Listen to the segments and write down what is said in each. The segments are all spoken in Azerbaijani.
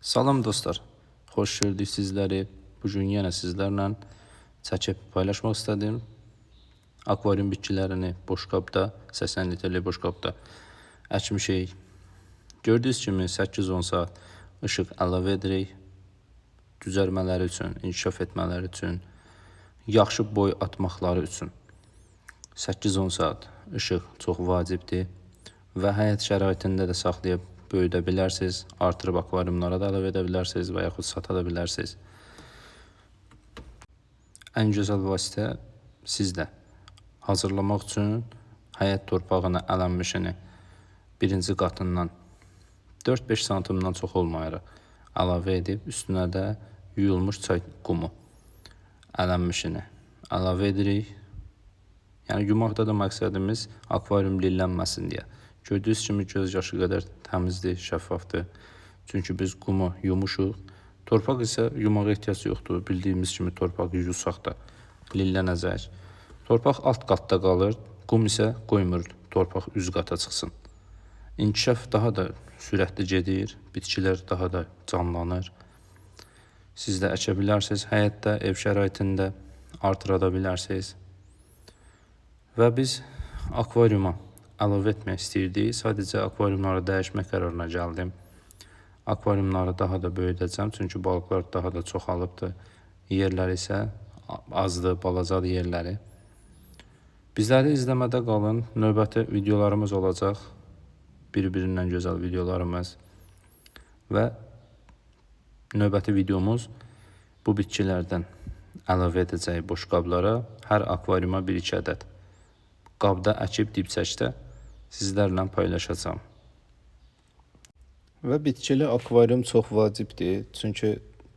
Salam dostlar, xoş gördük sizləri. Bugün yenə sizlərlə çəkib paylaşmaq istədim. Akvarium bitkilərini boş qabda, 80 litrlik boş qabda əkmişik. Gördüyünüz kimi 8-10 saat işıq əlavə edirik. Düzəlmələri üçün, inkişaf etmələri üçün, yaxşı boy atmaqları üçün 8-10 saat işıq çox vacibdir və həyət şəraitində də saxlayıb böyüdə bilərsiniz, artırıb akvariumlara da əlavə edə bilərsiniz və yaxud sata da bilərsiniz. Ən gözəl vasitə sizdə. Hazırlamaq üçün həyət torpağını ələnmişini birinci qatından 4-5 santimdən çox olmayaraq əlavə edib üstünə də yuyulmuş çay qumu ələnmişini əlavə edirik. Yəni yumaqda da məqsədimiz akvarium lillənməsin deyə. Gördüyünüz kimi göz yaşı qədər təmizdir, şəffafdır. Çünki biz qumu yumuşuq. Torpaq isə yumağa ehtiyac yoxdur. Bildiyimiz kimi torpaq yusaq da lillənəcək. Torpaq alt qatda qalır, qum isə qoymur torpaq üst qata çıxsın. İnkişaf daha da sürətli gedir, bitkilər daha da canlanır. Siz də əkə bilərsiniz, həyətdə, ev şəraitində artıra da bilərsiniz. Və biz akvariuma əlavə etmək istəyirdik. Sadəcə akvariumları dəyişmək qərarına gəldim. Akvariumları daha da böyüdəcəm, çünki balıqlar daha da çoxalıbdır. Yerləri isə azdır, balacadır yerləri. Bizləri izləmədə qalın. Növbəti videolarımız olacaq. Bir-birindən gözəl videolarımız. Və növbəti videomuz bu bitkilərdən əlavə edəcək boş qablara hər akvariuma 1-2 ədəd qabda əkib dibçəkdə sizlərlə paylaşacağam. Və bitkili akvarium çox vacibdir. Çünki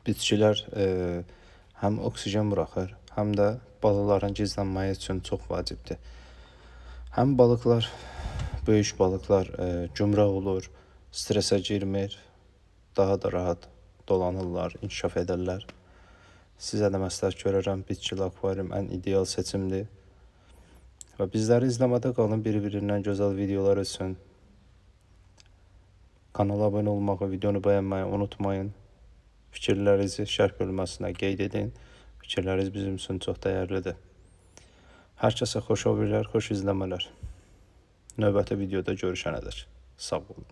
bitkilər həm oksigen buraxır, həm də balaların gizlənməyi üçün çox vacibdir. Həm balıqlar, böyük balıqlar gümrah olur, stressə girmir, daha da rahat dolanırlar, inkişaf edirlər. Sizə də məsləhət görürəm, bitkili akvarium ən ideal seçimdir. Və bizləri izləmədə qalın bir-birindən gözəl videolar üçün. Kanala abunə olmağı, videonu bəyənməyi unutmayın. Fikirlərinizi şərh bölməsinə qeyd edin. Fikirləriniz bizim üçün çox dəyərlidir. Hər kəsə xoş obirlər, xoş izləmələr. Növbəti videoda görüşənədək. Sağ olun.